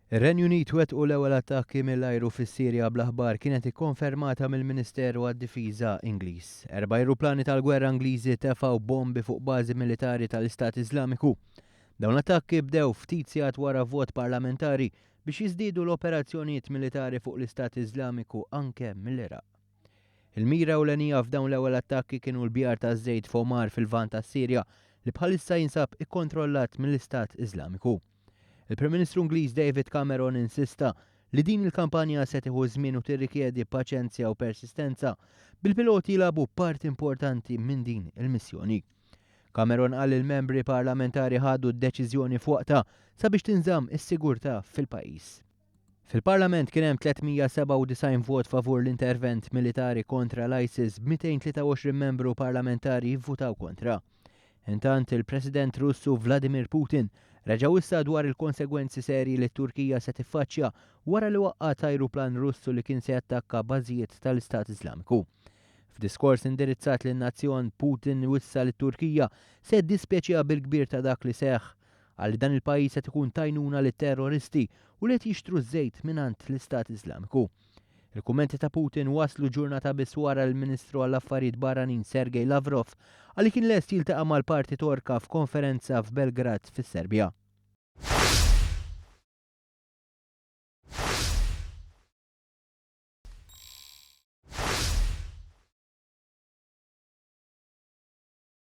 Ir-Renju Unit wettqu l-ewwel attakki mill-ajru fis-Sirja bl-aħbar kienet ikkonfermata mill-Ministeru għad-Difiża Ingliż. Erba' ajruplani tal-gwerra Ingliżi tefgħu bombi fuq bażi militari tal-Istat Iżlamiku. Dawn l-attakki bdew ftit sigħat wara vot parlamentari biex jiżdiedu l-operazzjonijiet militari fuq l-Istat Iżlamiku anke mill-Iraq. Il-mira ewlenija f'dawn l-ewwel attakki kienu l-bjar taż-żejt f'Omar fil-Lvant tas-Sirja li bħalissa jinsab ikkontrollat mill-Istat Iżlamiku. Il-Prim Ministru Ingliż David Cameron insista li din il-kampanja se tieħu ż-żmien u tirrikjedi paċenzja u persistenza, bil-piloti jilagħbu parti importanti minn din il-missjoni. Cameron qal li l-membri parlamentari ħadu d-deċiżjoni f'waqtha sabiex tinżamm is-sigurtà fil-pajjiż. Fil-Parlament kien hemm 397 vot favur l-intervent militari kontra l-ISIS b'223 membru parlamentari jivvutaw kontra. Intant, il-President Russu Vladimir Putin reġa' wissa dwar il-konsegwenzi serji li t-Turkija se tiffaċċja wara li waqqgħet ajruplan Russu li kien se jattakka bażijiet tal-Istat Iżlamiku. F'diskors indirizzat lin-nazzjon, Putin wissa li t-Turkija se jiddispjaċiha bil-kbir ta' dak li seħħ. Qal li dan il-pajjiż qed ikun t'għajnuna lit-terroristi u li qed jixtru ż-żejt mingħand l-Istat Iżlamiku. Il-kummenti ta' Putin waslu ġurnata biss wara li l-Ministru għall-Affarijiet Barranin Sergei Lavrov qal li kien lest jiltaqa' mal-parti Torka f'konferenza f'Belgrad fis-Serbja.